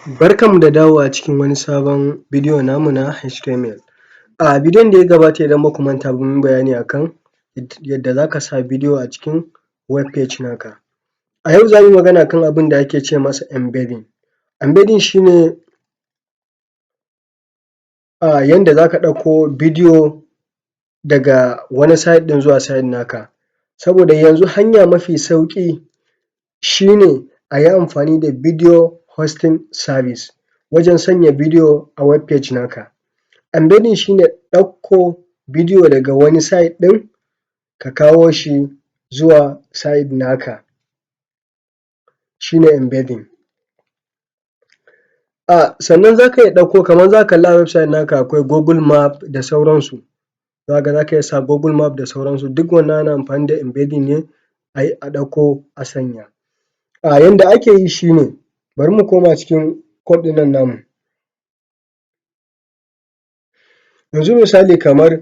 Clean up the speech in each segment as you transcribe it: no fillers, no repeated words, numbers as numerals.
Barkanmu da dawowa cikin wani sabon bidiyo namu na HTML. A bidiyon da ya gabata idan baku manta ba mun yi bayani akan yadda za ka sa bidiyo a cikin web page naka. A yau za mu yi magana akan abin da ake ce masa embedding. Embedding shi ne yanda za ka ɗauko bidiyo daga wani site ɗin zuwa site naka. Saboda yanzu hanya mafi sauƙi shi ne a yi amfani da video hosting service wajen sanya bidiyo a web page naka. Embedding shi ne ɗauko bidiyo daga wani site ɗin ka kawo shi zuwa site naka, shi ne embedding. Sannan za ka iya ɗauko kaman za ka kalla a website naka akwai google map da sauransu, za ka ga za ka iya sa google map da sauransu, duk wannan ana amfani da embedding ne a ɗauko a sanya. Yanda ake yi shi ne, bari mu koma cikin code ɗin nan namu. Yanzu misali kamar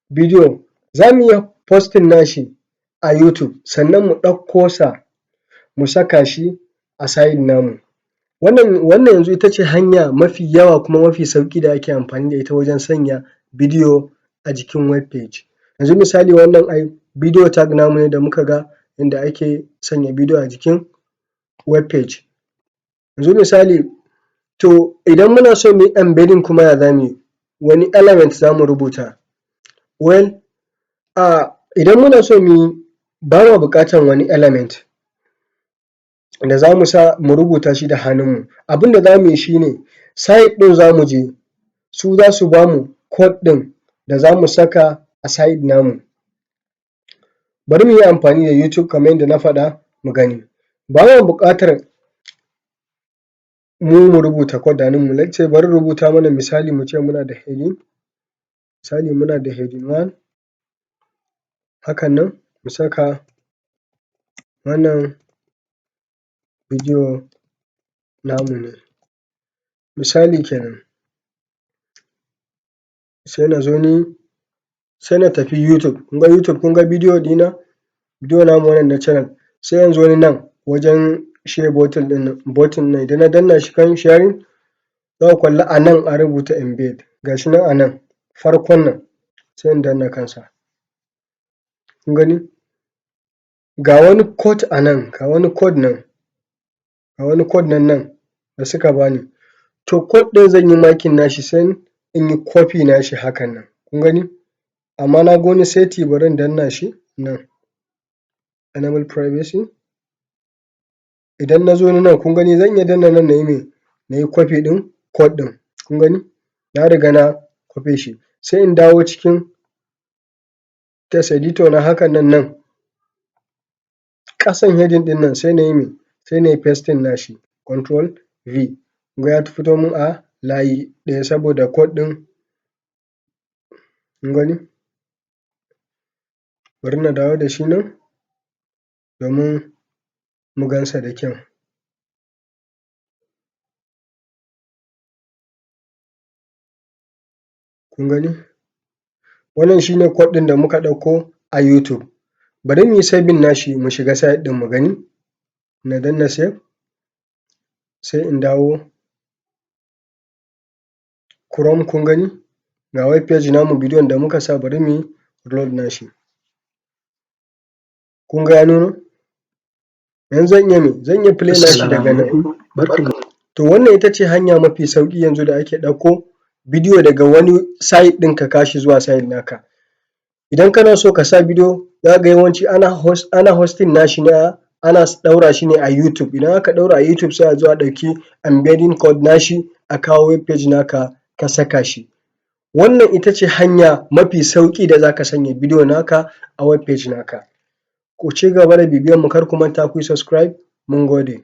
bidiyo za mu iya posting nashi a youtube sannan mu ɗauko sa mu saka shi a site namu. Wannan yanzu ita ce hanya mafi yawa kuma mafi sauƙi da ake amfani da ita wajen sanya bidiyo a jikin web page. Yanzu misali wannan ai bidiyo tag namu ne da muka ga yanda ake sanya bidiyo a jikin web page. Yanzu misali to idan muna so mu yi embedding kuma ya za mu yi? Wane element za mu rubuta? Well, idan muna so mu yi, ba ma buƙatar wani element da za mu sa mu rubuta shi da hannunmu. Abin da za mu yi shi ne site ɗin za mu je, su za su ba mu code ɗin da za mu saka a site namu. Bari mu yi amfani da youtube kamar yadda na faɗa mu gani. Ba ma buƙatar mu mu rubuta code da hannunmu, let's say bari in rubuta mana misali mu ce muna da heading, misali muna da heading one, hakan nan mu saka wannan bidiyo namu ne, misali kenan. Sai na zo ni sai na tafi youtube, kun ga youtube, kun ga bidiyo ɗina, bidiyo namu wannan na channel, sai in zo ni nan wajen share button ɗin nan, button nan idan na danna shi kan sharing, za ku kalla a nan an rubuta embed, ga shi nan a nan farkon nan, sai in danna kansa. Kun gani? Ga wani code a nan, ga wani code nan, ga wani code nan nan da suka bani. To code ɗin zan yi marking nashi, sai in yi copy nashi hakan nan, kun gani? Amma na ga wani setting, bari in danna shi nan, enable privacy. Idan na zo nan, kun gani, zan iya danna nan na yi me? Na yi copy ɗin code ɗin, kun gani? Na riga na kwafe shi. Sai in dawo cikin text editor na hakan nan, nan ƙasan heading ɗin nan, sai na yi me? Sai na yi pasting nashi, control V. Kun ga ya fito min a layi ɗaya saboda code ɗin, kun gani? Bari na dawo da shi nan domin mu gansa da kyau. Kun gani? Wannan shi ne code ɗin da muka ɗauko a youtube. Bari mu yi saving nashi mu shiga site ɗin mu gani. Na danna save, sai in dawo chrome, kun gani? Ga web page namu, bidiyon da muka sa, bari mu yi load nashi. Kun ga ya nuno? Yanzu zan iya me? Zan iya play nashi daga nan. To wannan ita ce hanya mafi sauƙi yanzu da ake ɗauko bidiyo daga wani site ɗin ka kawo shi zuwa site naka. Idan kana so ka sa bidiyo, za ka ga yawanci ana hosting nashi ne, ana ɗaura shi ne a youtube. Idan aka ɗaura a youtube, sai a zo a ɗauki embedding code nashi a kawo web page naka ka saka shi. Wannan ita ce hanya mafi sauƙi da za ka sanya bidiyo naka a web page naka. Ku ci gaba da bibiyan mu, kar ku manta ku yi subscribe, mun gode.